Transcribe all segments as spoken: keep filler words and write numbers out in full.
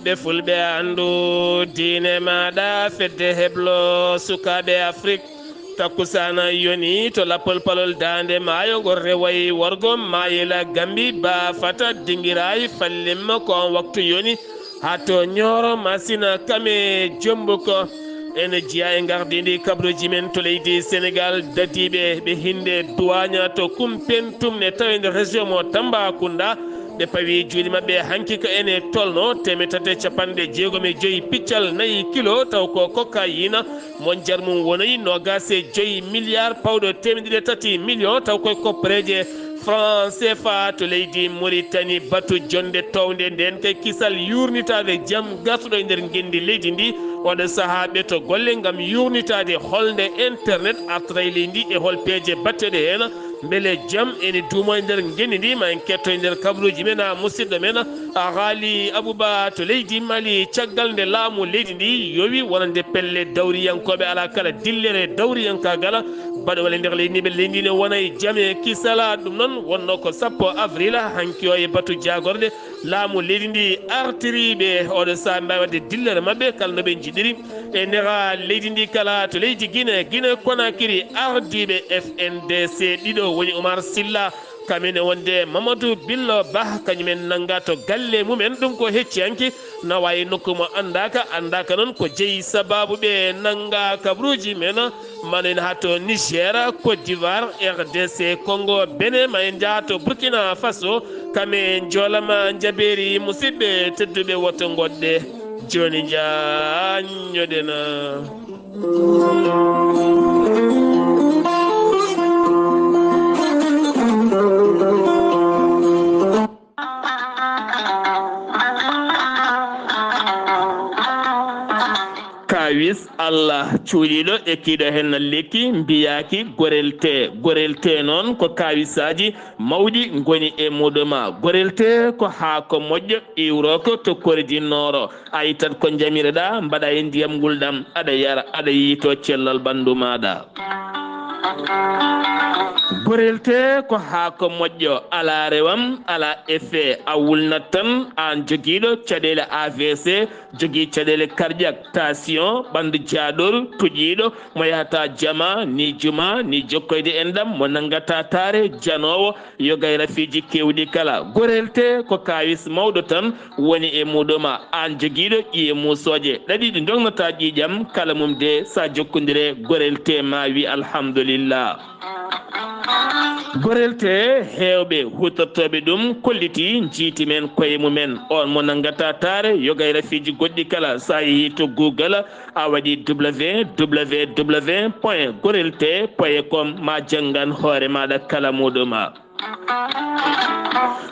Ɓe fulɓe anndu diine maaɗa, fedde heblo sukaaɓe Afrik. Takkusaana yoni to lappol palol daande maayo, ngol rewayi worgo maayela Gambi, ba fata dingirayi fallimma ko on waktu yoni. Haa to Ñooro Masina Kame Jombuko. Ene jeyaa e ngardiindi kabaruuji men to leydi Senegaal, dadiiɓe ɓe hinnde duwaaña to Kumpentum ne tawi nder région mo Tambacounda. Ɓe pawi juuɗe maɓɓe hanki ka ene tolno teemeɗɗe tati e capanɗe jeegom e joyi piccal nayi kilo, taw ko cocaïne mo njar mum wonoyi noogaas e joyi milliard pawɗo teemeɗɗe tati million, taw koye koppareeje franc C F A to leydi Mauritanie. Batu jonnde townde nden kay kisal yuurnitaade jam gartuɗo e nder ngenndi leydi ndi. Oɗo sahaa ɓe to golle ngam yuurnitaade holnde internet artata e leydi ndi e hol peeje batteɗe heen. Mbele jam ene duumo e nder ngenndi ndi? Ma en ketto e nder kabaruuji men, a musidɗo men, a Haali Abuba to leydi Mali. Caggal nde laamu leydi ndi yowi wonande pelle dawriyankooɓe, alaa kala dillere dawriyankaagal baɗo walla nder leydi ndi, ɓe leydi ndi ne wona e jam e kisala. Ɗum noon wonno ko sappo avril, hanki o e batu jaagorɗe laamu leydi ndi artiriiɓe oɗo sahaa mbaawi waɗde dillere maɓɓe kala no ɓe njiɗiri. E nder leydi ndi kala, to leydi Guinée, Guinée Conakry, ardiiɓe F N D C ɗiɗo woni Oumar Silla, kam ene wonde Mamadou Billo Bah, kañum en nannga to galle mum en. Ɗum ko heccihanki, nawa e nokku mo anndaaka, anndaaka noon ko jeyi sabaabu ɓe nannga kabaruuji men. Ma en njaha to Niger, Côte d'Ivoire, R D C Congo, Bénin, ma en njaha to Burkina Faso, kam e njoolama njabeeri. Musidɓe tedduɓe, woto ngoɗɗe. Jooni njaañoɗen. Kaawis Allah cuuɗiiɗo e kiiɗo heen lekki mbiyaaki gorelte. Gorelte noon ko kaawisaaji mawɗi ngoni e muɗuma. Gorelte ko haako moƴƴo iwrooko to Kori du Nord. A ittat ko njamireɗaa, mbaɗa e ndiyam ngulɗam, aɗa yara, aɗa yiytoo cellal ɓanndu maaɗa. Gorelte ko haako moƴƴo, alaa rewam, alaa effet, a wulnat tan, aan jogiiɗo caɗeele A V C, jogii caɗeele cardiaque, tension, ɓanndu jaaɗooru, tuƴiiɗo, mo yahata jama, ni juma, ni jokkoyde enɗam, mo nanngata taare, janoowo, yoga e rafiiji keewɗi kala. Gorelte ko kaawis mawɗo tan woni e muɗuma. Aan jogiiɗo ƴiye muusooje ɗaɗi ɗi ndognataa ƴiiƴam, kala mum de sa jokkondire gorelte ma wi alhamdulillah. Gorelte heewɓe huutortooɓe ɗum kolliti njiiti men koye mumen. On mo nanngata taare yoga e rafiiji goɗɗi kala, sa yehi to Google, a waɗi W W W point gorelte point com, ma janngan hoore maaɗa kala muɗuma.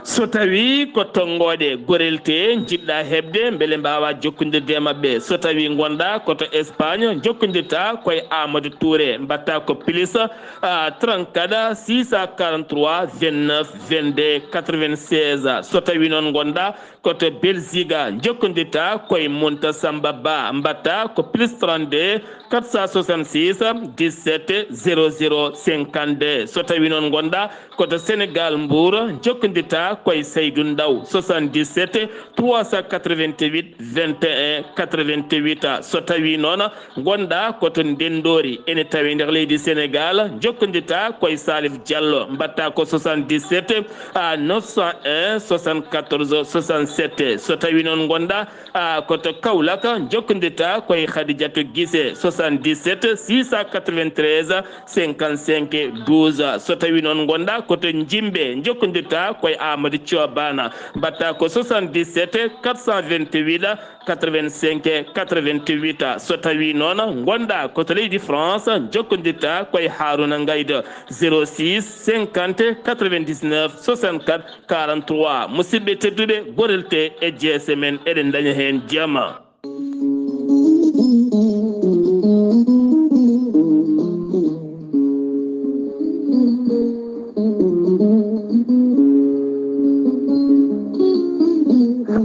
So tawi ko tonngooɗe gorelte njiɗɗa heɓde mbele mbaawa jokkondirde e maɓɓe, so tawi ngonɗa ko to Espagne, jokkondirta koye Amadou Touré, mbatta ko plus, ah, trente-quatre, six cent quarante-trois, vingt-neuf, vingt-deux, quatre-vingt-seize. So tawi noon ngonɗa ko to Belgique, jokkondirta koye Munta Samba Ba, mbatta ko plus trente-deux, quatre cent soixante-six, dix-sept, zéro zéro, cinquante-deux. So tawi noon ngonɗa ko to Sénégal, Mbour, jokkondirta koye Seydou Ndaw, soixante-dix-sept, trois cent quatre-vingt-huit, vingt et un, quatre-vingt-huit. So tawi noon ngonɗa ko to Ndenndori, ene tawe nder leydi Sénégal, jokkondirta koye Salif Diallo, mbatta ko soixante-dix-sept, à neuf cent un, soixante-quatorze, soixante-sept. So tawi noon ngonɗa, ah, ko to Kaolack, jokkondirta koye Khadidiatou Guissé, soixante-dix-sept, six cent quatre-vingt-treize, cinquante-cinq, douze. So tawi noon ngonɗa ko to Njimbe, jokkondirta koye Amadou Thiobana, mbatta ko soixante-dix-sept, quatre cent vingt-huit, quatre-vingt-cinq, quatre-vingt-huit. So tawi noon ngonɗa ko to leydi France, jokkondirta koye Harouna Ngaydo, zéro six, cinquante, quatre-vingt-dix-neuf, soixante-quatre, quarante-trois. Musidɓe tedduɓe, gorelte e jeese men, eɗen ndaña heen jama.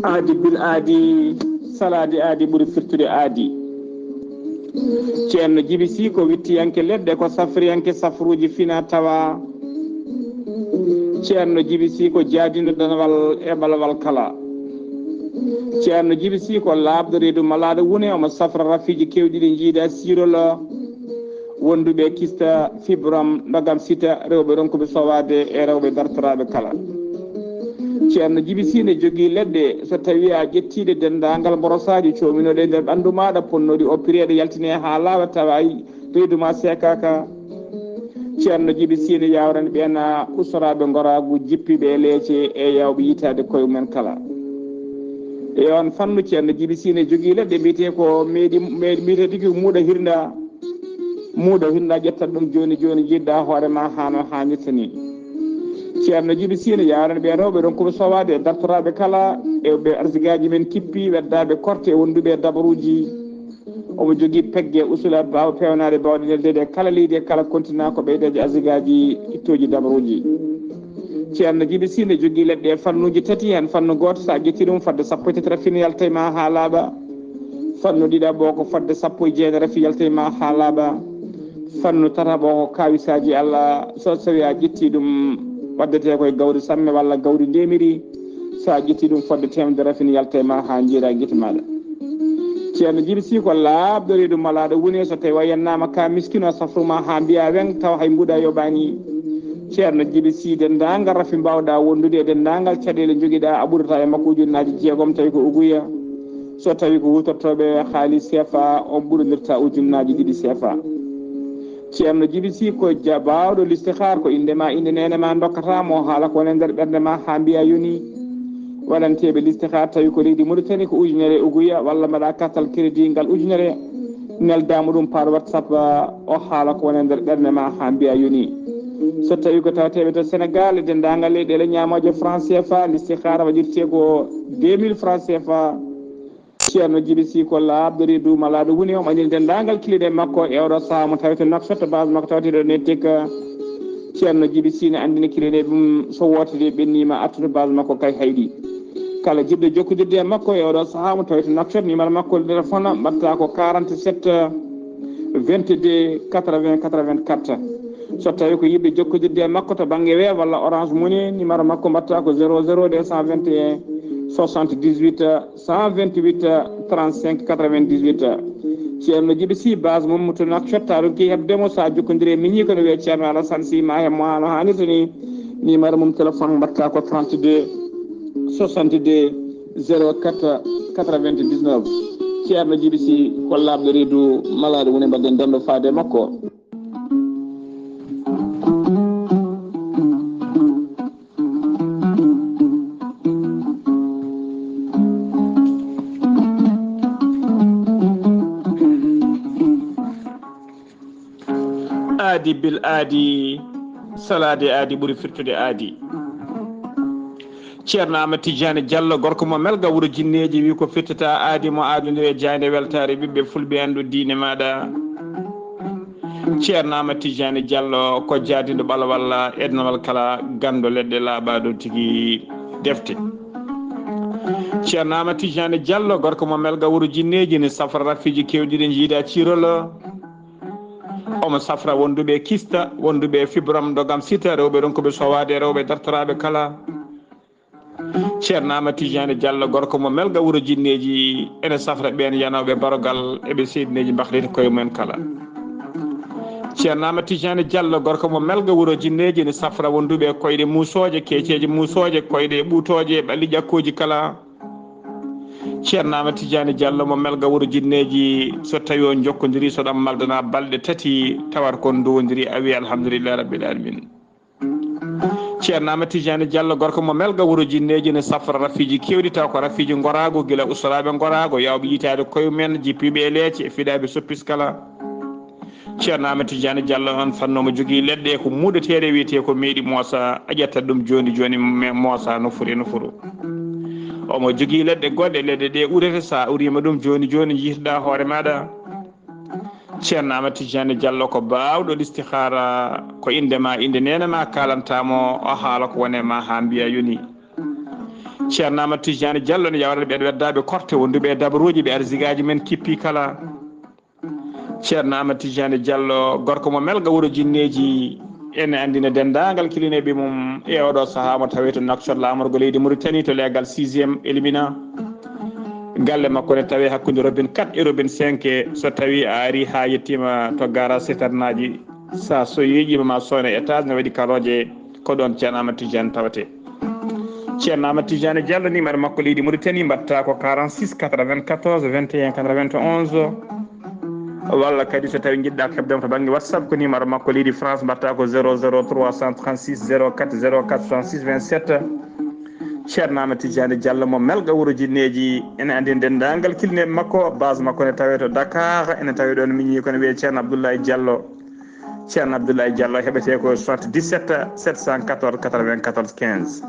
Aadi bil aadi, salaade aadi ɓuri firtude aadi. Ceerno Jibi Sih ko wittiyanke leɗɗe, ko safriyanke safruuji fina tawa. Ceerno Jibi Sih ko jaadinɗo danawal e ɓalawal kala. Ceerno Jibi Sii ko laaɓɗo reedu malaaɗo wune, omo safra rafiiji keewɗi ɗi njiida siirol wonduɓe kista, fibrom, ndogam sita, rewɓe ronkuɓe sowaade e rewɓe dartoraaɓe kala. Ceerno Jibi Sii ne jogii leɗɗe, so tawii a ƴettii ɗe denndaangal mborosaaji coominooɗe e nder ɓanndu maaɗa, ponnooɗi oppireede, yaltinee haa laaɓa, tawa reedu ma seekaaka. Ceerno Jibi Sii ne yaawrani ɓeen ustoraaɓe ngoraagu, jippiiɓe e leece e yaawɓe yitaade koye mumen kala. E oon fannu, Ceerno Jibi Sii ne jogii leɗɗe mbiyetee ko meeɗi, meeɗi, mbiyetee tigi muuɗa hirnda. Muuɗa hirnda, ƴettat ɗum jooni jooni, njiɗɗa hoore ma haa no haanirta ni. Ceerno Jibi Sii ne yaawrani ɓeen rewɓe ronkuɓe sowaade e dartoraaɓe kala, e ɓe arsigaaji men kippi, weddaaɓe korte e wonduɓe e dabaruuji. Omo jogii pegge usulaaɓe baawɓe peewnaaɗe baawɗe neldeede e kala leydi e kala kontinaa ko ɓeydeeje arsigaaji ittooji dabaruuji. Ceerno Jibi Sii ne jogii leɗɗe e fannuuji tati, heen fannu gooto, so a ƴettii ɗum, fodde sappo e tati rafine yalta e ma haa laaɓa. Fannu ɗiɗaɓo ko fodde sappo e jeenayi rafi yalta e ma haa laaɓa. Fannu tataɓo ko kaawisaaji Allah, so tawi a ƴettii ɗum, waddetee koye gawri samme walla gawri ndemiri. So a ƴettii ɗum, fodde teemedere rafine yalta e ma haa njiiraa gite maaɗa. Ceerno Jibi Sii ko laaɓɗo reedu malaaɗo wune, so tawi a yennaama ka miskino, a safru ma haa mbiya weŋ, tawa hay mbuuɗa yoɓaani. Ceerno Jibi Sii, denndaangal rafi mbaawɗa wondude e denndaangal caɗeele njogiɗa, a ɓurata e makko ujunnaaji jeegom, tawi ko uguya. So tawi ko huutortooɓe haalis seefa, on ɓurondirta ujunnaaji ɗiɗi seefa. Ceerno Jibi Sii ko ja-, baawɗo listixaar, ko innde ma, innde neene ma ndokkata mo, haala ko woni e nder ɓernde ma haa mbiya yoni. Waɗanteeɓe listixaar tawi ko leydi Mauritanie ko ujunere uguya, walla mbaɗa kartal crédit ngal ujunere, nelda mo ɗum par WhatsApp, o haala ko woni e nder ɓernde ma haa mbiya yoni. So tawi ko tawateeɓe to Sénégal e denndaangal leyɗeele ñaamooje franc C F A, listixaar waɗirte ko deux mille franc C F A. Ceerno Jibi Sii ko laaɓɗo reedu malaaɗo wune, omo anndini denndaangal kiliɗe makko e oɗo sahaa mo tawete Nouakchott, base makko tawete ɗo Nettek. Ceerno Jibi Sii ne anndini kiliɗe mum, so woote de ɓenniima, artu to base makko kay hayɗi. Kala jiɗɗo jokkondirde e makko e oɗo sahaa mo tawete Nouakchott, numéro makko téléphone mbaɗta ko quarante-sept vingt-deux quatre-vingts quatre-vingt-quatre. So tawi ko yiɗɓe jokkondirde e makko to bannge Wave walla Orange Money, numéro makko mbaɗta ko zéro zéro deux cent vingt et un soixante-dix-huit cent vingt-huit trente-cinq quatre-vingt-dix-huit. Ceerno Jibi Sii, base mum to Nouakchott, a ronki heɓde mo, so a jokkondire e miñi kono wiye Ceerno Alassane Sii ma heɓ mo haa no haanirta ni. Numéro mum téléphone mbaɗta ko trente-deux soixante-deux zéro quatre quatre-vingt-dix-neuf. Ceerno Jibi Sii ko laaɓɗo reedu malaaɗo wune, mbaɗen dendo faade e makko. Aadi bil aadi, salaade aadi ɓuri firtude aadi. Ceerno Amadou Tidiane Diallo, gorko mo Melga, wuro Jinneeji, wi ko firtata aadi mo aadondiri e jaaynde weltaare ɓiɓɓe fulɓe, anndu diine maaɗa. Ceerno Amadou Tidiane Diallo ko jaadiiɗo ɓalawal, ednawal kala ganndo leɗɗe laaɓaaɗo tigi defte. Ceerno Amadou Tidiane Diallo, gorko mo Melga, wuro Jinneeji, ne safra rafiiji keewɗi ɗi njiida ciirol. Omo safra wonduɓe kista, wonduɓe fibrom, ndogam sita, rewɓe ronkuɓe sowaade, rewɓe dartoraaɓe kala. Ceerno Amadou Tidiane Diallo, gorko mo Melga, wuro Jinneeji, ene safra ɓeen yanooɓe barogal, eɓe seedineeji mbahlita koye mumen kala. Ceerno Amadou Tidiane Diallo, gorko mo Melga, wuro Jinneeji, ene safra wonduɓe koyɗe muusooje, keeceeje muusooje, koyɗe ɓuutooje, ɓalli ƴakkooji kala. Ceerno Amadou Tidiane Diallo mo Melga, wuro Jinneeji, so tawi on jokkondirii, so ɗon maldana balɗe tati, tawata kon ndowondirii, a wiya alhamdulillahi rabbil alamin. Ceerno Amadou Tidiane Diallo, gorko mo Melga, wuro Jinneeji, ne safra rafiiji keewɗi, taw ko rafiiji ngoraago, gila ustoraaɓe ngoraago, yawɓe yitaade koye mumen, jippiiɓe e leece, e fiɗaaɓe soppis kala. Ceerno Amadou Tidiane Diallo on fannu omo jogii leɗɗe ko muuɗeteeɗe, wiyetee ko meeɗi moosa, a ƴettat ɗum jooni jooni, me-, moosa no foti no foti. Omo jogii leɗɗe goɗɗe, leɗɗe ɗe urete, so a uriima ɗum jooni jooni, njiytoɗaa hoore maaɗa. Ceerno Amadou Tidiane Diallo ko baawɗo listixaara, ko innde ma, innde neene ma kaalanta mo, o haala ko woni e ma haa mbiya yoni. Ceerno Amadou Tidiane Diallo ne yawrata ɓeen weddaaɓe korte wonduɓe e dabaruuji, ɓe arsigaaji men kippi kala. Ceerno Amadou Tidiane Diallo, gorko mo Melga, wuro Jinneeji, ene anndina denndaangal kilineeɓe mum e oɗo sahaa mo tawee to Nouakchott, laamorgo leydi Mauritanie, to leegal sixième Elimina. Galle makko ne tawi hakkunde robin quatre e robin cinq. So tawi a ari ha yettima to garage citerne aji, sa so yeeƴima ma sone étage ne waɗi karoje, ko ɗon Ceerno Amadou Tidiane tawete. Ceerno Amadou Tidiane Diallo, numéro makko leydi Mauritanie mbatta ko quarante-six quatre-vingt-quatorze vingt et un quatre-vingt-onze. Walla kadi so tawi jiɗɗa ko heɓdema to banggue WhatsApp, ko numéro makko leydi France mbatta ko zéro zéro trois cent trente-six zéro quatre zéro quatre soixante-six vingt-sept. Ceerno Amadou Tidiane Diallo mo Melga Wuro Jinneji, ene andi dendagal kilneɓe makko, base makko ne tawe to Dakar, ene tawe ɗon miñi kono wiye Ceerno Abdoulaye Diallo. Ceerno Abdoulaye Diallo heɓete ko soixante-dix-sept sept cent quatorze quatre-vingt-quatorze quinze.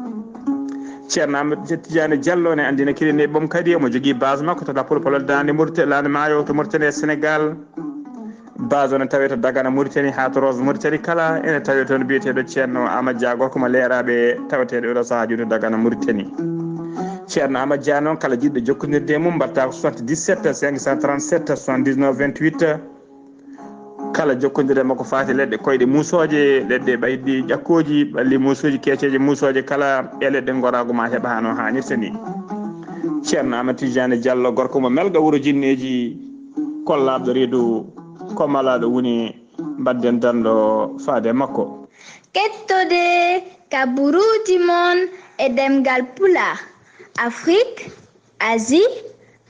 Ceerno Amadou Tidiane Diallo ne andina kilneɓe mum kadi omo jogui base makko to Lappol Polel Dande Mauritanie, Lande Maayo to Mauritanie e Sénégal. Base o ne tawe to Dagana Mauritanie ha to Rosso Mauritanie kala, ene tawe toon biyeteɗo Ceerno Amadou Dia, gorko mo Leeraɓe, taweteɗo oɗo saaha joni to Dagana Mauritanie. Ceerno Amadou Dia noon, kala jiɗɗo jokkodirde e mum, mbatta ko soixante-dix-sept cinq cent trente-sept soixante-dix-neuf vingt-huit. Kala jokkodirde makko faati leɗɗe koyɗe muusooje, leɗɗe ɓaydi ƴakkoji, ɓalli muusuji, keeceje muusooje kala, e leɗɗe gorago ma heɓa hano hannirta ni. Ceerno Amadou Tidiane Diallo, gorko mo Melga Wuro Jinneji, kollaɗo reedu, ko malaɗo woni, mbadden dando faade makko. Kettode ka buruuji mon e ɗemngal Pulaar, Afrik, Asie,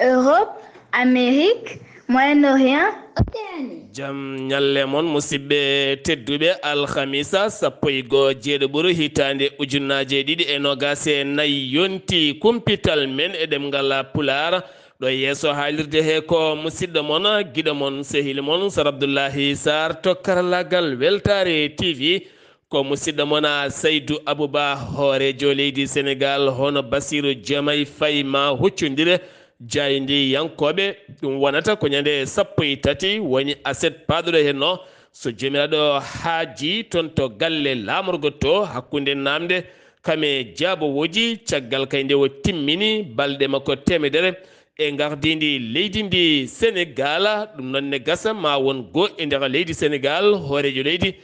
Europe, Amérique, Moyen-Orient, Océanie. Jam ñalle mon, musidɓe tedduɓe. Alhamisa, sappo e goo jeeɗo ɓuru hitaande ujunnaje ɗiɗi e nogas e nayi, yonti kumpital men e ɗemngal Pulaar. Ɗo yeeso haalirde he ko musidɗo mon, giɗo mon, sehil mon, Sar Abdullahi Sarr to karallagal Weltaare T V. Ko musidɗo mon, a, Saydou Abouba, hooreejo leydi Senegal, hono Bassirou Diomaye Faye ma huccondire jaayndiyankooɓe. Ɗum wonata ko ñande sappo e tati woni aset paaɗuɗo henno, so Joomiraaɗo haaji, toon to galle laamorgo to, hakkunde naamnde kam e jaabowooji, caggal kay nde o timmini balɗe makko teemedere e ngardiindi leydi ndi Senegal. Ɗum noon ne gasa ma won goo e nder leydi Senegal, hooreejo leydi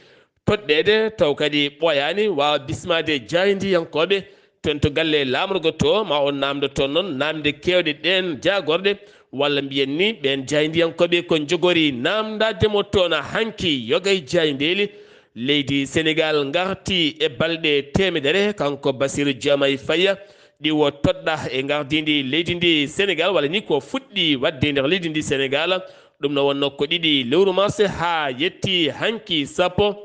toɗɗeede, taw kadi ɓooyaani waawa bismaade jaayndiyankooɓe toon to galle laamorgo to, ma o naamndo toon noon naamnde keewɗe ɗeen jaagorɗe, walla mbiyen ni ɓeen jaayndiyankooɓe ko njogori naamndaade mo toon hanki yoga e jaayndeeli. Leydi Senegal ngarti e balɗe teemedere, kanko Bassirou Diomaye Faye, ɗi o toɗɗa e ngardiindi leydi ndi Senegal, walla ni ko fuɗɗi waɗde e nder leydi ndi Senegal. Ɗum no wonno ko ɗiɗi lewru mars haa yetti hanki sappo,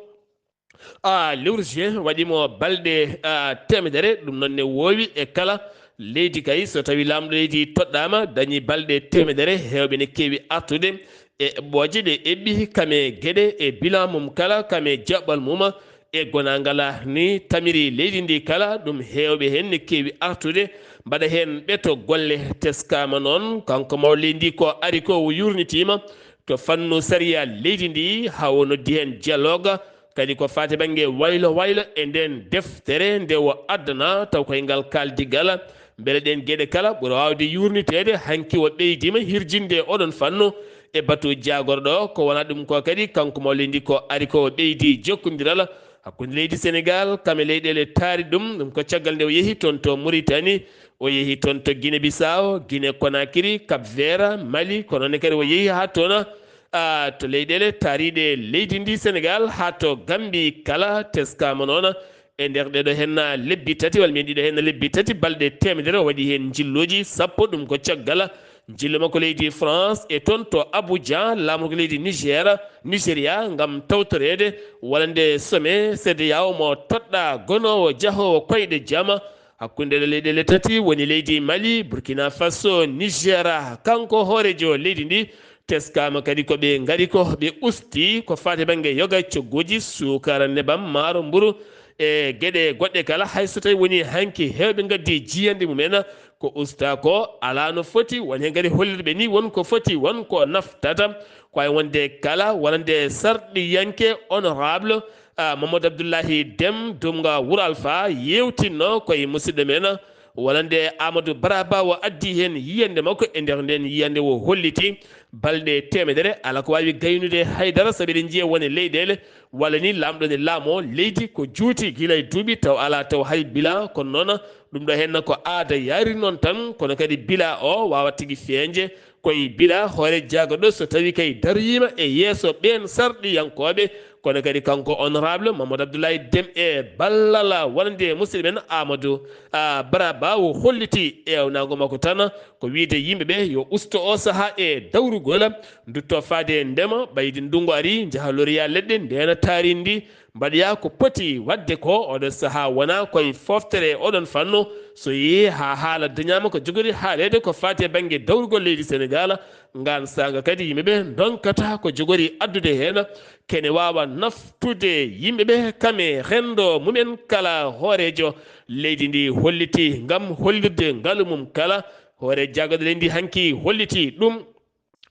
a, lewru juin, waɗi mo balɗe, a, teemedere. Ɗum noon ne woowi e kala leydi kay, so tawi laamɗo leydi toɗɗaama, dañi balɗe teemedere, heewɓe ne keewi artude e eɓɓooje ɗe eɓɓi kam e geɗe e bilan mum kala, kam e jaɓɓal mum e gonaangal ni tamiri leydi ndi kala. Ɗum heewɓe heen ne keewi artude, mbaɗa heen ɓeto golle. Teskaama noon, kanko mawɗo leydi ndi ko ari ko o yurnitiima to fannu sariya leydi ndi, haa o noddi heen dialogue, kadi ko faati bannge waylo waylo e ndeen deftere nde o addana, taw koye ngal kaaldigal, mbele ɗeen geɗe kala ɓura waawde yurniteede. Hanki o ɓeydiima hirjinde oɗon fannu e batu jaagorɗo. Ko wona ɗum ko kadi, kanko mawɗo leydi ndi ko ari ko o ɓeydi jokkondiral hakkunde leydi Senegal kam e leyɗeele taari ɗum. Ɗum ko caggal nde o yehi toon to Mauritanie, o yehi toon to Guinée Bissau, Guinée Conakry, Cap Vert, Mali, ko noon ne kadi o yehi haa toon, a, to leyɗeele taariiɗe leydi ndi Senegal, haa to Gambie kala. Teskaama noon e nder ɗeɗo heen lebbi tati, walla mbiyen ɗiɗo heen lebbi tati, balɗe teemedere, o waɗi heen njilluuji sappo. Ɗum ko caggal njillu makko leydi France e toon to Abuja, laamorgo leydi Niger, Nigeria, ngam tawtoreede wonande sommet CEDEAO mo toɗɗa gonoowo jahoowo koyɗe jama hakkunde ɗe leyɗeele tati woni leydi Mali, Burkina Faso, Niger. Kanko hooreejo leydi ndi teskaama kadi ko ɓe ngari ko ɓe usti ko faati bannge yoga, cogguuji, suukara, nebam, maaro, mburu e geɗe goɗɗe kala. Hay so tawi woni hanki heewɓe ngaddi jiyanɗe mumen, ko usta ko alaa no foti, woni heen kadi hollirɓe ni won ko foti, won ko naftata. Ko wayi wonde kala wonande sarɗiyanke honorable, a, Mamadou Abdoulaye Dem, Dumga Wuro Alpha, yeewtinno koye musidɗo men wonande Amadou Baraba, o addi heen yiyannde makko. E nder ndeen yiyannde o holliti balɗe teemedere, alaa ko waawi gaynude hay dara, sabi eɗen njiya won e leyɗeele walla ni laamɗo ne laamoo leydi ko juuti gila e duuɓi taw alaa taw hay bila. Kono noon ɗum ɗo heen ko aada yaari noon tan, kono kadi bila o waawa tigi feeñde koye bila hoore jaagoɗo so tawi kay daroyiima e yeeso ɓeen sarɗiyankooɓe. Kono kadi kanko honorable Mamadou Abdoulaye Dem e ballal wonande musidɗo men Amadou, a, Baraba o holliti eewnaango makko tan ko wiyde yimɓe ɓe yo usto o sahaa e dawrugol, ndutto faade e ndema, ɓaydi ndunngu ari, njaha loriya leɗɗe, ndeena taarindi, mbaɗoya ko poti waɗde ko. Oɗo sahaa wonaa koye fooftere oɗon fannu. So yehii haa haala dañaama ko jogori haaleede ko faati e bannge dawrugol leydi Senegaal, ngaan saanga kadi yimɓe ɓe ndonkata ko jogori addude heen, kene waawa naftude yimɓe ɓe kam e renndo mumen kala. Hooreejo leydi ndi holliti ngam hollirde ngalu mum kala. Hoore jaggaɗo leydi ndi hanki holliti ɗum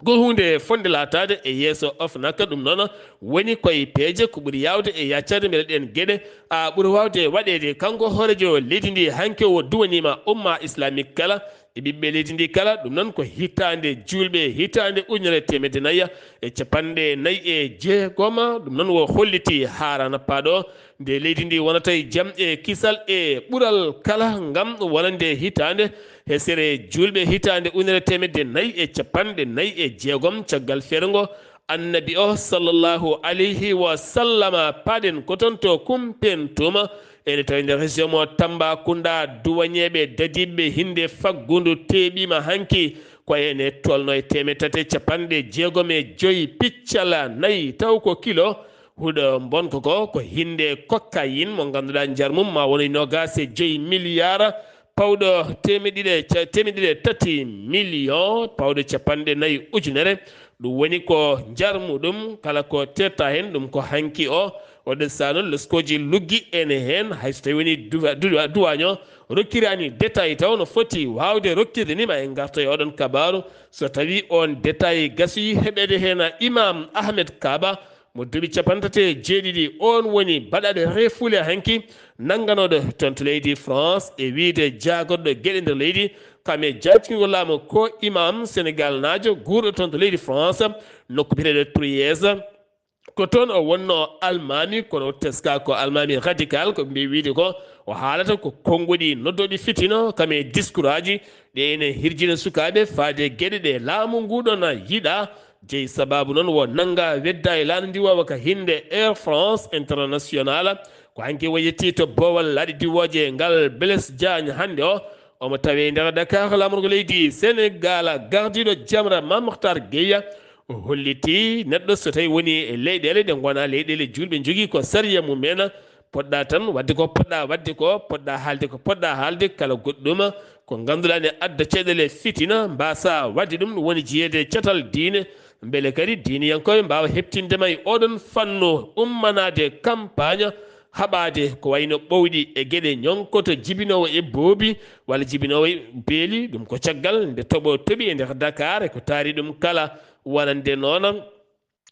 ko huunde fotnde laataade e yeeso OFNAC. Ɗum noon woni koye peeje ko ɓuri yaawde e yaccaade mbele ɗeen geɗe a ɓuri waawde waɗeede. Kanko hooreejo leydi ndi hanki o duwaniima umma islamique kala e ɓiɓɓe leydi ndi kala. Ɗum noon ko hitaande juulɓe, hitaande ujunere teemedde nayi e capanɗe nayi e jeegom. Ɗum noon o holliti haarana paaɗo nde leydi ndi wonata e jam e kisal e ɓural kala ngam wonande hitaande hesere juulɓe hitaande ujunere teemedde nayi e capanɗe nayi e jeegom caggal feere ngo Annabi o sallallahu alayhi wa sallama. Paaɗen ko toon to Kumpentuuma, ene tawi nder région mo Tambacounda, duwañeeɓe dadiiɓe hinnde faggundu teeɓiima hanki ko ene tolno e teemeɗɗe tati e capanɗe jeegom e joyi piccal nayi, taw ko kilo huɗo mbonko ko, ko hinnde cocaïne mo ngannduɗaa njar mum ma wona e noogaas e joyi milliard, pawɗo teemeɗɗe ɗiɗi e ca-, teemeɗɗe ɗiɗi e tati million, pawɗo capanɗe nayi ujunere. Ɗum woni ko njar muɗum kala ko teetta heen, ɗum ko hanki o. O ɗesano loskooji luggi ene heen, hay so tawi woni duwa-, duwa-, duwaaño rokkiraani détail taw no foti waawde rokkirde ni ma en ngarto e oɗon kabaaru. So tawi on détail gasi heɓeede heen Imam Ahmed Kaba, mo duuɓi capanɗe tati e jeeɗiɗi, oon woni baɗaɗo reefuule hanki, nannganooɗo toon to leydi France, e wiyde jaagorɗo geɗe nder leydi, kam e jaatingol laamu ko imam Senegal naajo, guurɗo toon to leydi France, nokku biyeteeɗo Troyes. Ko toon o wonno almaami, kono o teska ko almaami radical, ko ɓe mbiyi wiyde ko o haalata ko konnguɗi noddooɓe fitina, kam e diskuraaji ɗe ene hirjina sukaaɓe faade geɗe ɗe laamu ngu ɗoon yiɗaa. Jeyi sabaabu noon wo nannga wedda e laana ndiwoowa ka hinnde Air France International. Ko hanki o yetti to boowal laaɗe diwooje ngal Blaise Diagne hannde o. Omo tawe e nder Dakar, laamorgo leydi Senegal, gardiiɗo jamra Mame Makhtar Gueye. O holliti neɗɗo so tawi woni e leyɗeele ɗe ngonaa leyɗeele juulɓe njogii ko sariya mum en. Poɗɗa tan waɗde ko poɗɗa waɗde ko, poɗɗa haalde ko poɗɗa haalde, kala goɗɗum ko ngannduɗaa ne adda caɗeele fitina, mbaasa waɗde ɗum, ɗum woni jiyeede e catal diine, mbele kadi diiniyankooɓe mbaawa heɓtinde ma e oɗon fannu ummanaade campagne, haɓaade ko wayno ɓowɗi e geɗe ñonkoto jibinoowo e boobi walla jibinoowo e beeli, ɗum ko caggal nde toɓo toɓi e nder Dakar e ko taari ɗum kala, wonande noon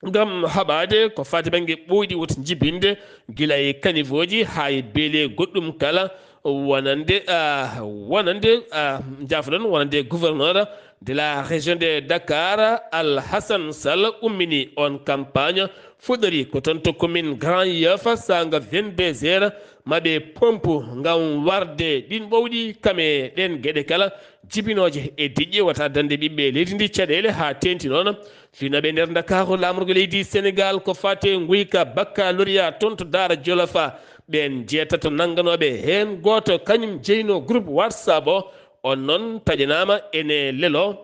ngam haɓaade ko faati bannge ɓooyɗi wota njibinde gila e caniveauji haa e beele goɗɗum kala, wonande, ah, wonande, ah, jaafoɗon, wonande gouverneur de la région de Dakar, Al Hassan Sall, ummini on campagne, fuɗɗori ko toon to commune Grand Yoff, saanga vingt-deux heures, maɓe pompu ngam warde ɗin ɓowɗi kam e ɗen geɗe kala, jibinooje e diƴƴe wata dande ɓiɓɓe leydi ndi caɗeele haa teenti noon. Finooɓe nder Ndakaaru, laamorgo leydi Senegal ko faate nguyka baccalauréat toon to Daara Jolofa. Ɓeen jeetato nannganooɓe heen gooto kañum jeyno groupe WhatsApp o. On noon taƴanaama ene lelo.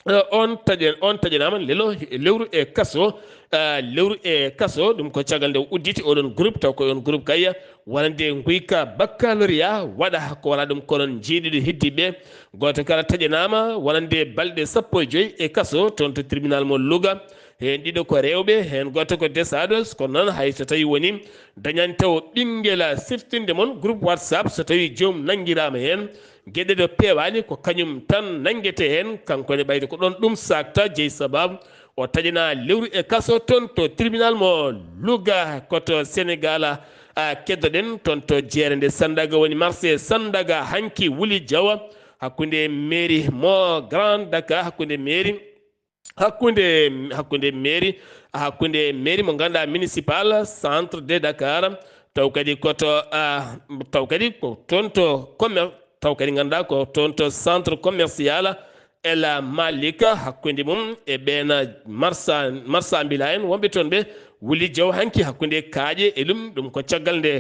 Eh, on taƴe-, on taƴanaama lelo, lewru e kaso. Eh, lewru e kaso, ɗum ko caggal nde udditi oɗon groupe, taw ko on groupe kay wonande nguyka baccalauréat waɗa ko wala ɗum ko noon jeeɗiɗo heddiiɓe. Gooto kala taƴanaama wonande balɗe sappo e joy e kaso toon to tribunal mo Louga. Heen ɗiɗo ko rewɓe, heen gooto ko desaaɗo, kono noon hay so tawi woni dañani taw ɓinngel siftinde mon groupe WhatsApp, so tawi joom nanngiraama heen, geɗe ɗo peewaani ko kañum tan nanngete heen, kanko ne ɓayde ko ɗoon ɗum saakta jeyi sababu o taƴanaa lewru e kaso toon to tribunal mo Louga. Koto Senegal, a, keddoɗen toon to jeere nde Sandaga woni marché Sandaga hanki Wuli Jawa hakkunde mairie mo Grand Dakar, hakkunde mairie hakkunde hakkunde mairie hakkunde mairie mo ganduɗa municipal, centre de Dakar, taw kadi koto ah, taw kadi ko toon to commer taw kadi ganduɗa ko toon to centre commercial El Malik, hakkunde mum e ɓen marsa marsa mbila en wonɓe toon ɓe wuli jaw hanki hakkunde kaaƴe e ɗum ɗum ko caggal nde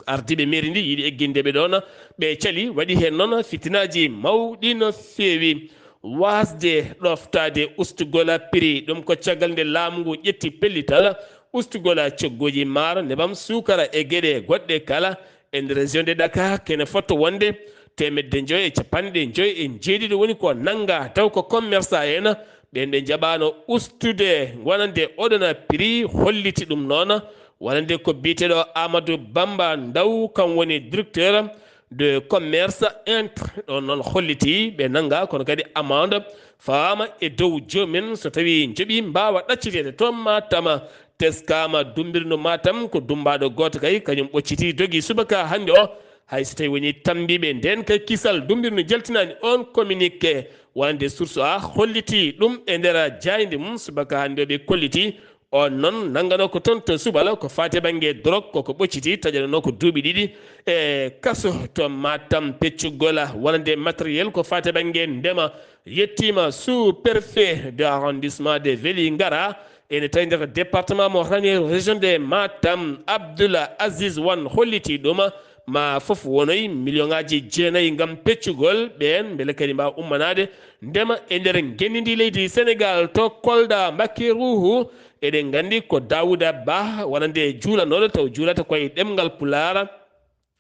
ardiiɓe mairie ndi yiɗi eggindeɓe ɗon ɓe cali waɗi heen noon fitinaaji mawɗi no feewi. Waasde ɗoftaade ustugol prix ɗum ko caggal nde laamu ngu ƴetti pellital ustugol cogguuji maaro, nebam, suukara e geɗe goɗɗe kala e nder région de Dakar kene fotto wonde teemedde joy e capanɗe joy e jeeɗiɗo woni ko nannga taw ko commerçant en ɓen ɓe njaɓaano ustude wonande oɗon prix holliti ɗum noon wonande ko biyeteeɗo Amadou Bamba Ndaw kam woni directeur de commerce intre ɗon noon holliti ɓe nannga kono kadi amende faama e dow joomen so tawi njoɓi mbaawa ɗacciteede to Matam. Teskaama dumbirno Matam ko dumbaaɗo gooto kay kañum ɓocciti dogi subaka hannde o. Hay so tawi woni tambiiɓe nden kay kisal dumbirno jaltinaani on communiqué wonande source a holliti ɗum e nder jaaynde mum subaka hannde o ɓe kolliti on noon nanngano ko toon to subal ko faati e bannge drogue koko ɓocciti taƴanano ko duuɓi ɗiɗi e kaso to Matam peccugol wonande matériel ko faati e bannge ndema. Yettiima sous préfet de arrondissement de Vélingara ene tawi nder département mo Ranérou région de Matam Abdoul Aziz Wan holliti ɗum ma fof wonoy million ngaji jeenayi ngam peccugol ɓeen mbele kadi mbawa ummanaade ndema e nder ngenndi ndi leydi Sénégal to Kolda Mbakke Ruuhu. Eɗen nganndi ko Daouda Ba wonande juulanooɗo taw juulata koye ɗemngal Pulaar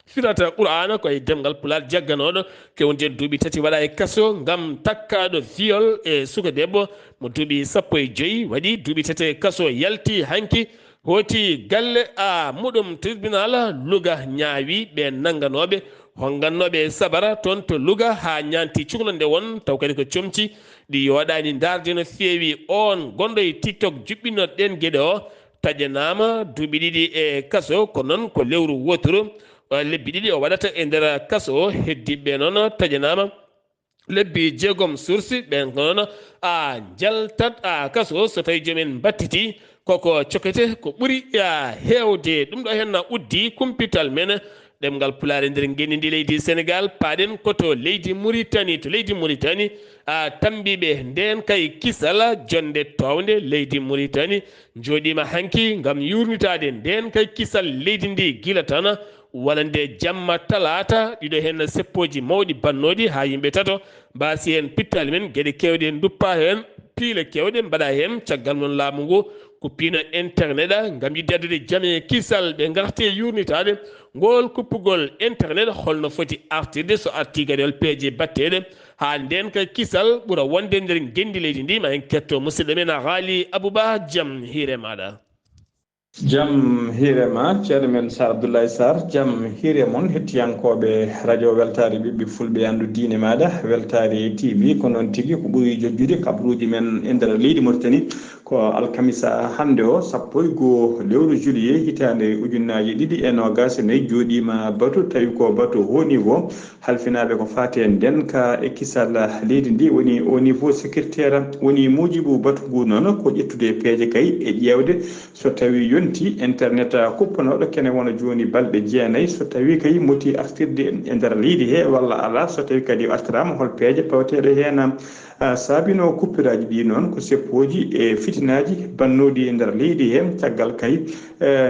firata Qur'aana ko e demngal Pulaar jagganooɗo kewndeen duuɓi tati waɗa e kaso ngam takkaaɗo viol e suka debbo mo duuɓi sappo e joy waɗi duuɓi tati e kaso yalti hanki hooti galle a muɗum tribunal Luga ñaawi ɓe nannganooɓe honngannooɓe e sabara toon to Luga haa ñaanti cuklo nde won taw kadi ko comci ɗi yooɗaani ndaarde no feewi oon gonɗo e TikTok juɓɓinnoɗen geɗe o taƴanaama duuɓi ɗiɗi e kaso ko noon ko lewru wooturu lebbi ɗiɗi o waɗata e nder kaso o heddiɓe noon taƴanaama lebbi jeegom sursi ɓen ko noon a jaltat a kaso so tawi joomen mbattiti koko cokete ko ɓuri a heewde ɗum ɗo henna uddi kumpital men ɗemngal pulaar e nder ngenndi ndi leydi Sénégal paaɗen ko to leydi Muritani to leydi Muritani a tambiiɓe ndeen kay kisal jonde townde leydi Muritani njooɗiima hanki ngam yuurnitaade ndeen kay kisal leydi ndi gila tan wonande jamma talaata ɗiɗo heen seppooji mawɗi bannooɗi haa yimɓe tato mbaasi heen pittaali men geɗe keewɗe nduppa heen piile keewɗe mbaɗa heen caggal noon laamu ngu kuppino internet ngam yiɗde addude jam e kisal ɓe ngarti e yuurnitaade ngol kuppugol internet holno foti artirde so arti kadi hol peeje batteɗe haa ndeen kay kisal ɓura wonde nder ngenndi leydi ndi ma en ketto musidɗo men a haali Abouba jam hiire maɗa. Jam hiire ma ceerno men Sar Abdoulaye Sar jam hiire mon hettiyankooɓe radio weltaare ɓiɓɓe fulɓe anndu diine maaɗa weltaare T V ko noon tigi ko ɓuri jojjude kabaruuji men e nder leydi Mauritanie ko alkamisa hannde o sappo e goo lewru juillet hitaande ujunnaaji ɗiɗi e noogaas e nayi jooɗiima batu tawi ko batu haut niveau halfinaaɓe ko faati e ndeenka e kisal leydi ndi woni au niveau sécuritaire woni muujibu batu ngu noon ko ƴettude peeje kay e ƴeewde so tawii yontii internet kuppanooɗo kene wona jooni balɗe jeenayi so tawii kay motii artirde e nder leydi hee walla alaa so tawii kadi artiraama hol peeje pawateeɗe heen. Saabinoo kuppiraaji ɗii noon ko seppooji e fitinaaji bannooɗi e nder leydi hee caggal kay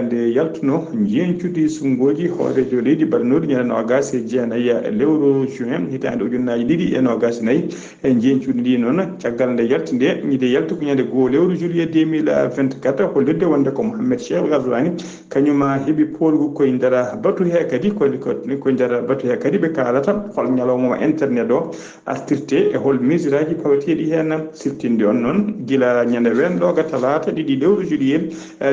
nde yaltunoo njeñcudi sunngooji hooreejo leydi baɗanooɗi ñande noogaas e jeenayi lewru juin hitaande ujunnaaji ɗiɗi e noogaas e nayi e njeñcudi ndii noon caggal nde yalti nde nde yalti ko ñande goo lewru juillet deux mille vingt-quatre hollirde wonde ko Mohamed Cheikh Ghazouani kañuma heɓi poolgu koye nder batu hee kadi koye nder batu hee kadi ɓe kaalata hol ñalawma internet o artirte e hol mesure aji paweteeɗi heen siftinɗe on noon gila ñande weenɗooga talaata ɗiɗi lewru juillet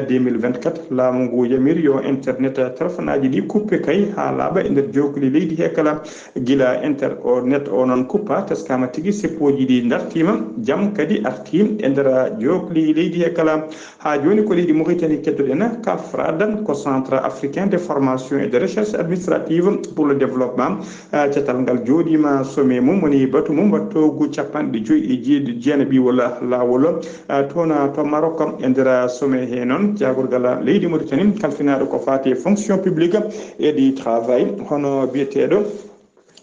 deux mille vingt-quatre laamu ngu yamiri yo internet telefonaaji ɗi kuppe kay haa laaɓa e nder jookli leydi hee kala gila internet o noon kuppa teskama tigi seppooji ɗi dartiima jam kadi artii e nder jookli leydi hee kala. Haa jooni ko leydi Mauritanie keddoɗen Kafrad ko Centre africain de formation et de recherche administrative pour le développement. Catal ngal jooɗiima sommet mum woni batu mum wattoogu capanɗe joyi e jeeɗi jeenaɓiwol laawol, ah, toon, ah, to Maroc. E nder sommet he noon, jaagorgal leydi Mauritanie kalfinaaɗo ko faati e fonction publique et du travail, hono biyeteeɗo,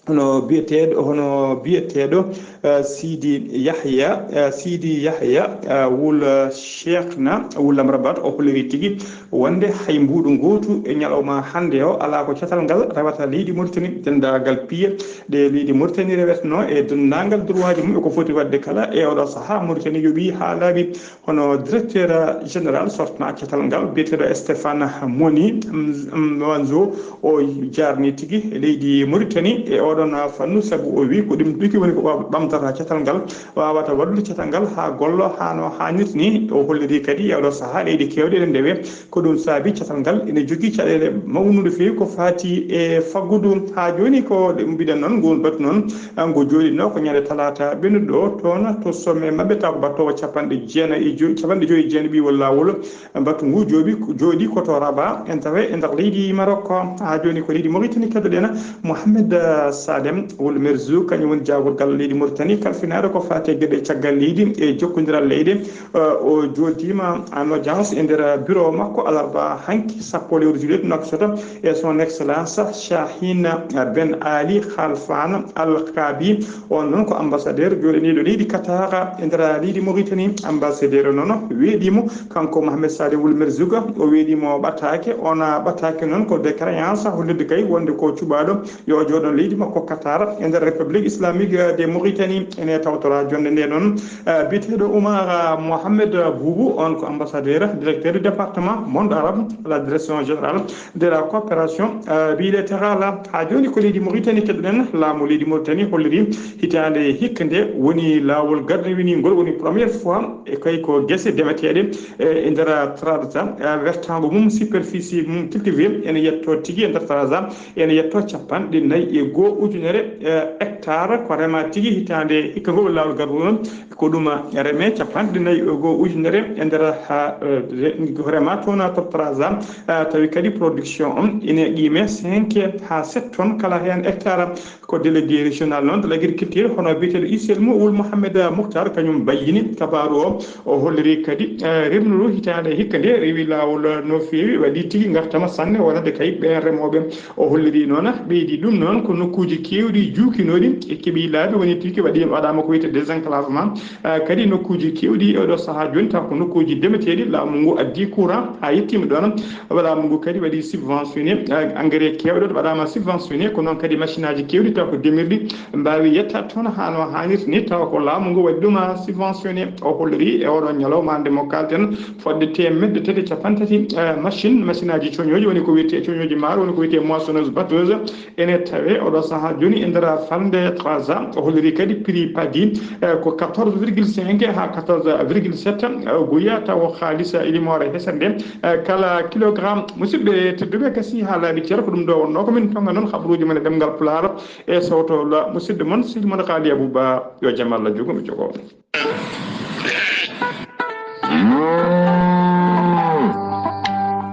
hono biyeteeɗo, hono biyeteeɗo, ah, Sidi Yahya, ah, Sidi Yahya, ah, wul Cheikhna wul Amrabat, o holliri tigi wonde hay mbuuɗu ngootu e ñalawma hannde o alaa ko catal ngal rewata leydi Mauritanie. Denndaangal piye ɗe leydi Mauritanie rewetno e denndaangal droit ji mum e ko foti waɗde kala e oɗo sahaa, Mauritanie yoɓi haa laaɓi. Hono directeur général sortana catal ngal, biyeteeɗo Stéphane Moni, mm, mm, Wanzo, o jaarni tigi leydi Mauritanie e oɗon fannu, sabu o wi ko ɗum tigi woni ko ɓamtata catal ngal, wawata waɗude catal ngal haa gollo haa no haanirta ni. O holliri kadi e oɗo sahaa leyɗe keewɗe ene ndewe. Ko ɗum saabi catal ngal ene jogii caɗeele mawnude feewi ko faati e faggudu. Haa jooni ko ɗe mbiɗen noon, ngol batu noon, ah, ngo jooɗino ko ñande talaata ɓennuɗo o toon to sommet maɓɓe, taw ko battoowo capanɗe jeenayi e joyi, capanɗe joyi e jeenayi ɓiwol laawol. Batu ngu jooɗi, jooɗi ko to Rabat, en tawe e nder leydi Maroc. Haa jooni ko leydi Mauritanie keddoɗen Mohamed, ah, Salem wul Merzouk, kañum woni jaagorgal leydi Mauritanie kalfinaaɗo ko faati e geɗe caggal leydi e jokkondiral leyɗe. Eh, o jooɗiima en audience e nder bureau makko alarba hanki, sappo lewru juillet, Nouakchott, e son excellence Chahine Ben Ali Khalfan Al Kabi. On noon ko ambassadeur jooɗaniiɗo leydi Qatar e nder leydi Mauritanie. Ambassadeur noon weeɗiimo, kanko Mohamed Saleh Wul Merzouk, o weeɗiimo ɓataake. On ɓataake noon ko décréance hollirde kay wonde ko cuɓaaɗo yo jooɗo leydi makko Qatar e nder République Islamique de Mauritanie. Ene tawtora jonde nde noon, eh, biyeteeɗo Oumar Mohamed Boubou, on ko ambassadeur, directeur du département monde arabe à la direction générale de la coopération, eh, bilatérale. Haa jooni ko leydi Mauritanie keɗoɗen. Laamu leydi Mauritanie holliri hitaande hikka nde woni laawol gardiwiningol, woni première fois e kay ko gese demeteeɗe, eh, e nder Trarza, eh, wertaango mum, superficie mum cultivée ene yetto tigi e nder Trarza, ene yetto capanɗe nayi e goo ujunere, eh, hectare ko rema tigi hitaande hikka ngo woni laawol garɗo noon. Ko ɗum reme capanɗe nayi e goo ujunere e nder ha, eh, ko rema toon to Trarza, eh, tawi kadi production on ene qiime cinq ha sept tonnes kala heen hectare. Ko délégué régional noon de l'agriculture, hono biyeteeɗo Issa El Wul Mohamed Mouhtar, kañum bayyini kabaaru o. O holliri kadi, eh, remru hitaande hikka nde rewi laawol no feewi, waɗi tigi ngartama sanne wonande kay ɓeen remooɓe. O holliri noon, ɓeydi ɗum noon ko nokkuuji keewɗi juukinooɗi e keɓi laabi, woni tigi waɗi, waɗaama ko wiyetee désenclavement. Eh, kadi nokkuuji keewɗi e oɗo sahaa jooni taw ko nokkuuji demeteeɗi, laamu ngu addi courant haa yettiima ɗoon. Laamu ngu kadi waɗi subventionné, eh, engrais keewɗo waɗaama subventionné, ko noon kadi machine aji keewɗi taw ko demirɗi mbaawi yettaade toon haa no haanirta ni, tawa ko laamu ngu waɗi ɗum subventionné. O holliri e oɗo ñalawma hannde mo kaalten fodde teemedde tati e capanɗe tati, eh, machine, machine aji coñooji, woni ko wiyetee coñooji maaro, woni ko wiyetee moissonneuse batteuse, ene tawe oɗo sahaa jooni e nder falnde Trarza. O holliri kadi prix padi, eh, ko quatorze virgule cinq haa quatorze virgule sept, eh, guya, taw ko haalisa limoore hesande, eh, kala kilogramme. Musidɓe tedduɓe, gasi haa laaɓi cer, ko ɗum ɗo wonnoo ko min tonga noon habaruuji mon e ɗemngal Pulaar e sawto la musidɗo mon Sidi mon Kaali Abouba. Yo jam Allah jogo mo jogo.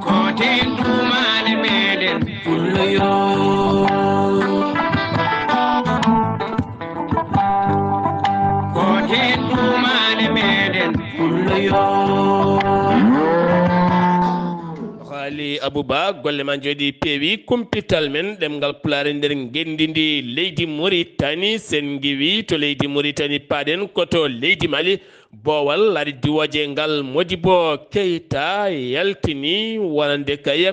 Koten tumale meɗen pulloyo. Koten tumale meɗen pulloyo. Haali Abouba, golle ma njooɗi peewi. Kumpital men ɗemngal Pulaar e nder ngenndi ndi, leydi Mauritanie, sen ngiwi to leydi Mauritanie paaɗen ko to leydi Mali. Boowal laaɗe diwooje ngal Modibo Keita yaltini wonande kay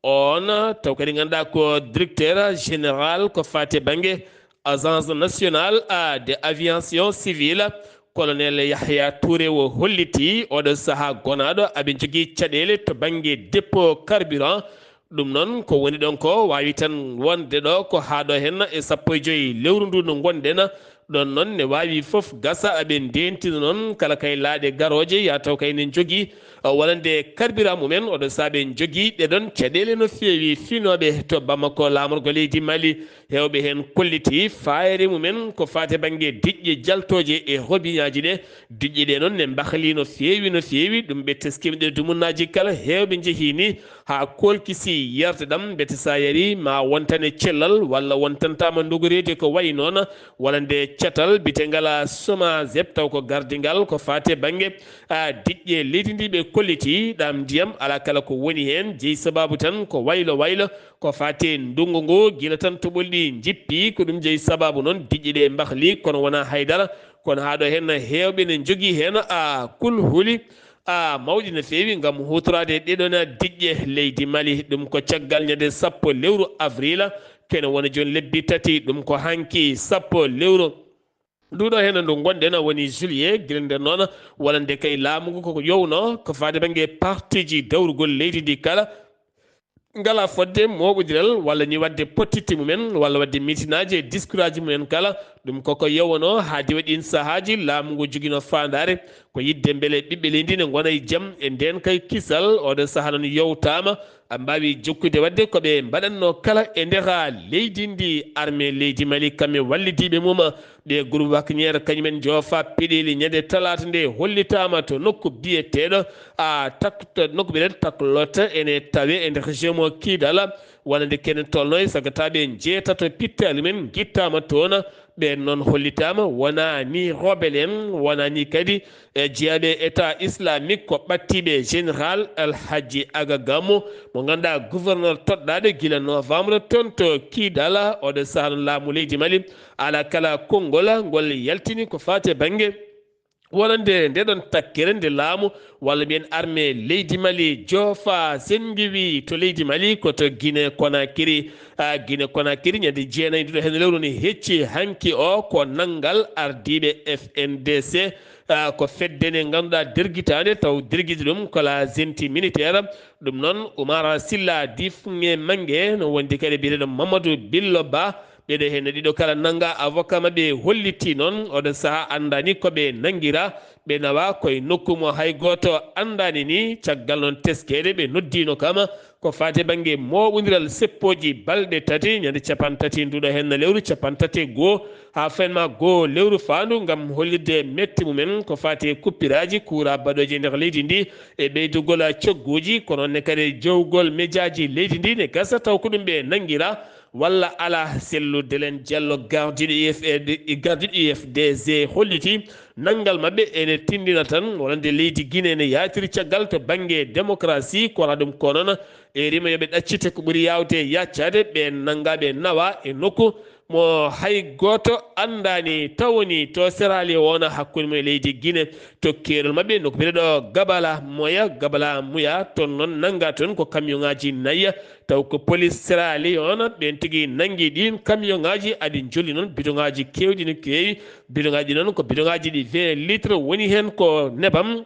on taw kadi ngannduɗaa ko directeur général ko faati bannge Agence nationale, ah, de aviation civile, colonel Yahya Touré o holliti oɗo sahaa gonaaɗo aɓe njogii caɗeele to bannge dépôt carburant. Ɗum noon ko woni ɗon ko waawi tan wonde ɗo ko haa ɗo heen e sappo e joy lewru ndu no ngonɗen. Ɗon noon ne waawi fof gasa aɓe ndentina noon kala kay laaɗe garooje ya taw kay ne njogii, uh, wonande carburant mumen. Oɗo sahaa ɓe njogii ɗe ɗon caɗeele no feewi. Fiinooɓe to Bamako laamorgo leydi Mali, heewɓe heen kolliti faayre mumen ko faati bannge diƴƴe jaltooje e robineaji ɗe. Diƴƴe ɗe noon ne mbahlii no feewi, no feewi. Ɗum ɓe teskiima ɗe dumunnaaji kala heewɓe njehii ni. haa koolkisi yerde ɗam, mbete so a yarii ma won tan e cellal walla won tan tama ndogoreede ko wayi noon, walla nde catal bite ngala Somazep taw ko gardingal ko faate bannge, a, diƴƴe leydi ndi ɓe kolliti ɗam ndiyam alaa kala ko woni heen, jeyi sabaabu tan ko waylo waylo ko faate ndunngu ngu gila tan toɓoli ɗi njippi, ko ɗum jeyi sabaabu noon diƴƴe ɗe mbahli kono wonaa haydara, kono haa ɗo heen heewɓe ne njogii heen a kulhuli. A mawɗi no feewi ngam huutoraade ɗeɗon diƴƴe leydi Mali. Ɗum ko caggal ñande sappo lewru avril, kene wona jooni lebbi tati. Ɗum ko hanki sappo lewru nduɗo heen ndu ngonɗen woni juillet. Gila nden noon wonande kay laamu ngu koko yowno ko faade bannge partiji dawrugol leydi ndi kala. Ngala fodde mooɓondiral walla ni waɗde pottitte mumen walla waɗde mitinaaji e diskuraaji mumen kala. Ɗum koko yowano haa diwa ɗiin sahaaji laamu ngu jogino faandaare ko yiɗde mbele ɓiɓɓe leydi ne ngona e jam e ndeen kay kisal. Oɗo sahaa noon yowtaama a mbaawi jokkude waɗde ko ɓe mbaɗatno kala e nder leydi ndi. Armée leydi Mali kamɓe wallidiiɓe mum ɓe groupe Wagner kañumen joofa peɗeeli ñande talaata nde hollitaama to nokku biyeteeɗo a tak to nokku biyeteeɗo Taklot ene tawe e nder région mo Kidal. Wonande kene tolno e sagataaɓe njeetato pittaali men ngittaama toon. Ɓeen noon hollitaama wonaa ni rebelle en, wonaa ni kadi e jeyaaɓe État islamique, ko ɓattiiɓe Général El Hadji Aga Gamou mo ngannduɗaa gouverneur toɗɗaaɗo gila novembre toon to Kidal. Oɗo sahaa noon laamu leydi Mali alaa kala konngol ngol yaltini ko faati e bannge wonande nde ɗon takkere nde laamu walla mbiyen armée leydi Mali joofa sengiwi to leydi Mali ko to Guinée Conakry. A, Guinée Conakry ñande jeenayi nduɗo heen lewru ni hecci hanki o ko nanngal ardiiɓe F N D C, a, ko fedde nde ngannduɗaa dergitaande taw dergiti ɗum ko la junte militaire. Ɗum noon Oumar Silla Difunge Mange no wondi kadi biyeteeɗo Mamadou Billo Ba. Ɓeɗo heen ɗiɗo kala nannga avocat maɓɓe holliti noon oɗo sahaa anndaani ko ɓe nanngira. Ɓe nawa koye nokku mo hay gooto anndaani ni. Caggal noon teskeede ɓe noddiino kam ko faati bannge mooɓondiral seppooji balɗe tati ñande capanɗe tati nduɗo heen lewru capanɗe tati e goo haa fenma goo lewru faandu ngam hollitde mette mumen ko faati e kuppiraaji kuura baɗooji e nder leydi ndi e ɓeydugol cogguuji ko noon ne kadi jowgol mejaaji leydi ndi ne gasa taw ko ɗum ɓe nanngira. Walla alaa sellude len Diallo gardiiɗo U F D, gardiiɗo U F D G holliti nanngal maɓɓe ene tinndina tan wonande leydi Guinée ne yaatiri caggal to bannge démocratie ko alaa ɗum ko noon e rima yo ɓe ɗaccite ko ɓuri yaawde yaccaade ɓe nannga ɓe nawa e nokku mo hay gooto anndaani tawoni to Sierra Leone hakkunde mum e leydi Guinée. To keerol maɓɓe nokku biyeteeɗo Gabala Moya, Gabala Muya, toon noon nannga toon ko camion ŋaaji nayi taw ko police Sierra Leone ɓeen tigi nanngi ɗiin camion ŋaaji aɗi njoli noon bidon ŋaaji keewɗi no keewi. Bidon ŋaaji noon ko bidon ŋaaji ɗi vingt litres woni heen ko nebam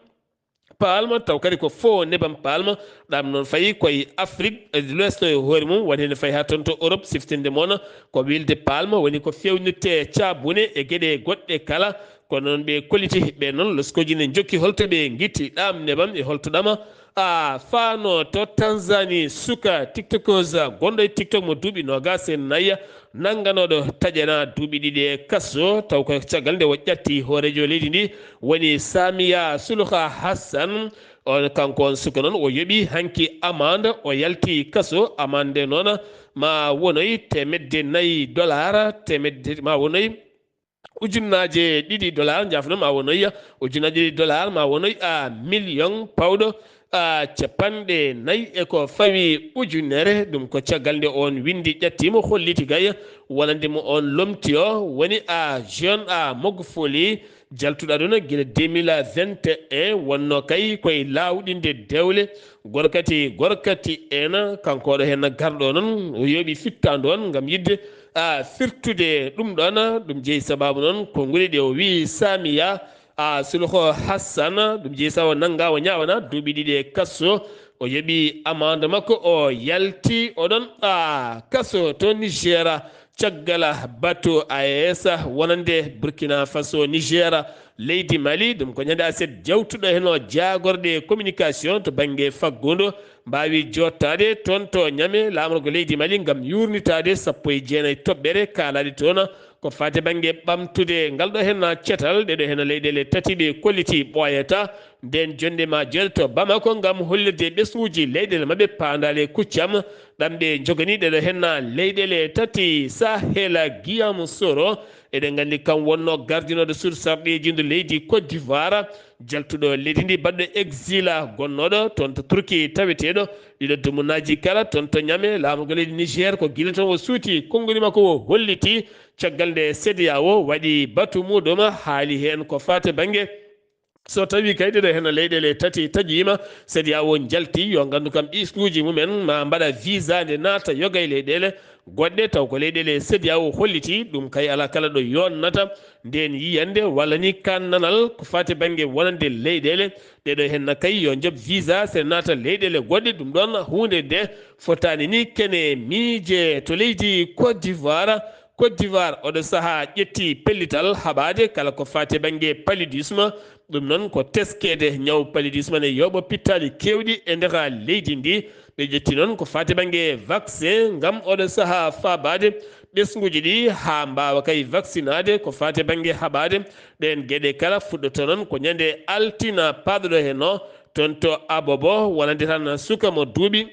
palme taw kadi ko fo nebam palme. Ɗam noon fayi koye Afrique de l'Ouest e hoore mum woni heen fayi haa toon to Europe siftinde moon ko wilde palme woni ko feewnirte caabune e geɗe goɗɗe kala. Kono noon ɓe kolliti ɓe noon loskooji ne njokki holto ɓe ngitti ɗam nebam e holto ɗama a faano to Tanzanie suka tiktokeuse gonɗo e tiktok mo duuɓi noogas e nayi nannganooɗo taƴana duuɓi ɗiɗi e kaso taw ko caggal nde o ƴatti hooreejo leydi ndi woni Samiya Suluha Hassan. On kanko on suka noon o yoɓi hanki amande o yalti kaso amande noon ma wonoy temedde nayi dollar temedde ma wonoy ujunnaaje ɗiɗi dollar njaafno ma wonoya ujunnaaje ɗiɗi dollar ma wonoy a million pawɗo a capanɗe nayi e ko fawi ujunere. Ɗum ko caggal nde on windi ƴattiimo holliti gay wonande mo on lomti o woni a jeune a mogfoli jaltuɗo aduna gila deux mille vingt et un wonno kay koye lawɗinde dewle gorkati gorkati en kanko oɗo heen garɗo noon o yooɓi fittaandu on ngam yidde a firtude ɗum ɗon. Ɗum jeyi sababu noon ko nguli ɗe o wii samiya a sulho hassan ɗum jeyi sababu nannga o ñaawana duuɓi ɗiɗi e kasso o yoɓi amande makko o yalti oɗon a kaso to nigéra caggal bato aes wonande burkina faso nigéra leydi mali ɗum ko ñande aset jawtuɗo heno jaagorɗe communication to bannge faggudu mbaawi jottaade toon to ñame laamorgo leydi mali ngam yuurnitaade sappo e jeenayi toɓɓere kaalaade toon Ko faati bannge ɓamtude ngal ɗo henna cetal, ɗeɗo henna leyɗeele tati ɗe kolliti ɓooyata nden jonnde ma jeeɗa to Bamako ngam hollirde ɓesnguuji leyɗeele maɓɓe paandaale kuccam ɗam ɓe njogani ɗeɗo henna leyɗeele tati Sahela Guillaume Soro. Eɗen nganndi kam wonno gardinooɗo suudu sarɗiiji ndu leydi Côte d'Ivoire, jaltuɗo leydi ndi baɗɗo exila gonnooɗo toon to Turki taweteeɗo ɗiɗo dumunaaji kala toon to Ñame laamorgo leydi Niger. Ko gila toon o suuti konnguli makko o holliti caggal nde CEDEAO waɗi batu muɗum haali heen ko faati bannge so tawi kay ɗeɗo hena leyɗeele tati taƴiima CEDEAO jalti yo nganndu kam ɓisnuuji mumen ma mbaɗa visa nde naata yoga e leyɗeele goɗɗe taw ko leyɗeele CEDEAO holliti ɗum kay alaa kala ɗo yonnata nden yiyannde walla ni kannanal ko faati bannge wonande leyɗeele ɗeɗo henna kay yo njoɓ visa se naata leyɗeele goɗɗe. Ɗum ɗon huunde nde fotaani ni kene miije to leydi Côte d'Ivoire. Côte d'Ivoire oɗo sahaa ƴetti pellital haɓaade kala ko faati bannge paludisme. Ɗum noon ko teskeede ñaw paludisme ne yooɓa pittaali keewɗi e nder leydi ndi. Ɓe ƴetti noon ko faati bannge vaccin ngam oɗo sahaa faabaade ɓesnguuji ɗi haa mbaawa kay vaccinaade ko faati bannge haɓaade. Ɗeen geɗe kala fuɗɗoto noon ko ñande altina paaɗuɗo heen o toon to Abobo wonande tan suka mo duuɓi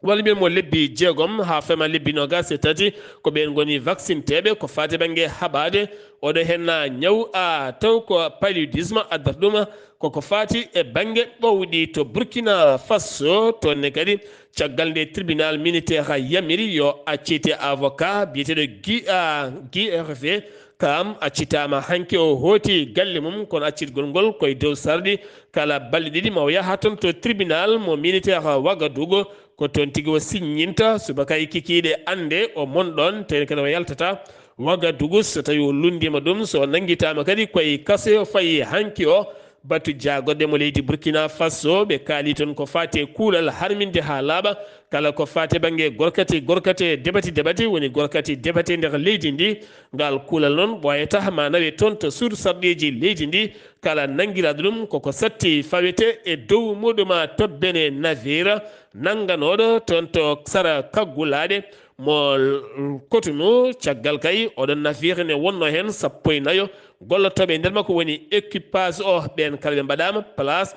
walla mbiyen mo lebbi jeegom haa fema lebbi noogaas e tati. Ko ɓeen ngoni vaccinteeɓe ko faati bannge haɓaade oɗo henna ñaw a taw ko paludisme addata ɗum koko faati e bannge ɓowɗi to Burkina Faso. Toon ne kadi caggal nde tribunal militaire yamiri yo accite avocat biyeteeɗo Guy a Guy Hervé kam accitaama hanki o hooti galle mum kono accitgol ngol koye dow sarɗi kala balɗe ɗiɗi ma o yaha toon to tribunal mo militaire Wagadugu. Ko toon tigi o siññinta subaka e kikiiɗe annde o mon ɗoon tawde kadi o yaltata Wagadugu so tawi o lunndiima ɗum so o nanngitaama kadi koye kaso o fayi hanki o. Batu jaagoɗe mo leydi Burkina Faso ɓe kaali toon ko faati e kuulal harminde haa laaɓa kala ko faati bannge gorkati gorkati debati debati woni gorkati debati nder leydi ndi. Ngal kuulal noon ɓooyata ma nawe toon to suudu sarɗiiji leydi ndi kala nanngiraaɗo ɗum koko satti fawete e dow muɗuma tobbene navire nannganooɗo toon to sara kaggulaaɗe mo kotunu caggal kay oɗon navire ne wonno heen sappo e nayo gollotooɓe e nder makko woni équipage o ɓeen kala ɓe mbaɗaama place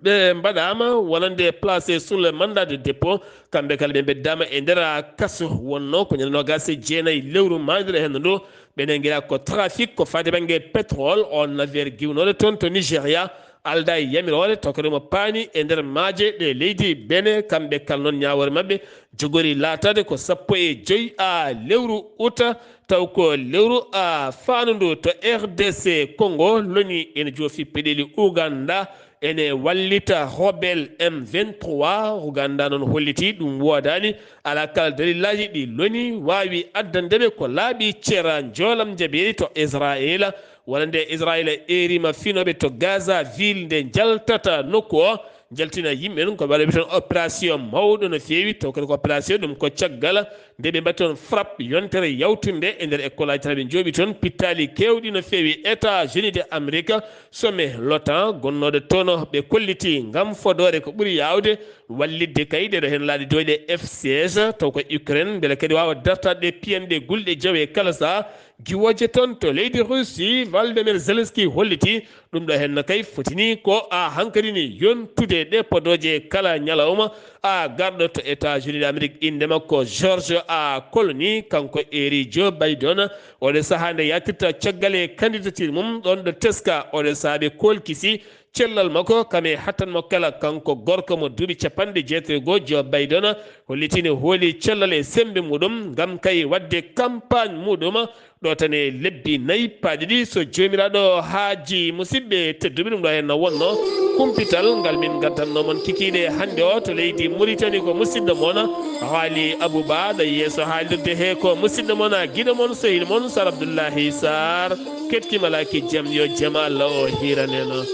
ɓe mbaɗaama wonande placé sur le mandat de dépôt. Kamɓe kala ɓe mbeddaama e nder kaso wonno ko ñande noogaas e jeenayi lewru maandira heen ndu ɓe nanngiraa ko trafic ko faati bannge pétrole on navire giwnooɗo toon to Nigéria alda e yamiroore tokore mo paani e nder maaje ɗe leydi Benin. Kamɓe kala noon ñaawoore maɓɓe jogori laataade ko sappo e joy a lewru uta taw ko lewru a faandu ndu to R D C Congo loni ene joofi peɗeli Ouganda ene wallita rebelle M vingt-trois. Ouganda noon holliti ɗum woodaani alaa kala dalillaaji ɗi loni waawi addande ɓe ko laaɓi cera njoolam njaɓeeri to Israayiila walla nde Israayiila eeriima finooɓe to Gaza ville nde njaltata nokku o njaltina yimɓe ɗum ko waɗaɓe toon opération mawɗo no feewi taw kadi ko opération ɗum ko caggal nde ɓe mbaɗi toon frappe yontere yawtunde e nder école aji tan ɓe njooɓi toon pittaali keewɗi no feewi États-Unis de Amérique. Sommet l'otan gonnooɗo toon o ɓe kolliti ngam fodoore ko ɓuri yaawde wallitde kay ɗeɗo heen laaɗi doyɗe F seize taw ko Ukraine mbele kadi waawa dartaade ɗe piyanɗe gulɗe jawe kala saha. Giwooje toon to leydi Russie Valdemir Zelensky holliti ɗum ɗo heen no kay fotini ko a hankadi ni yontude ɗe podooje kala ñalawma a garɗo to États-Unis d'Amérique innde makko George a Colony kanko eeri Joe Biden. Oɗo sahaa nde yaatirta caggal e candidature mum ɗoon ɗo teska oɗo sahaa ɓe koolkisi cellal makko kam e hattan makko kala kanko gorko mo duuɓi capanɗe jeetati e goo Joe Biden holliti ne hooli cellal e semmbe muɗum ngam kay waɗde campagne muɗum ɗo tan e lebbi nayi paaɗi ɗi so joomiraaɗo haaji musidɓe tedduɓe ɗum ɗo heen no wonno kumpital ngal min ngaddanno mon kikiiɗe hannde o to leydi Mauritanie ko musidɗo mon haali Abouba ɗo yeeso haalirde he ko musidɗo mon giɗo mon sehil mon Sar Abdoullahi Sar. Ketki malaki jam yo jam Allah o hiraneno.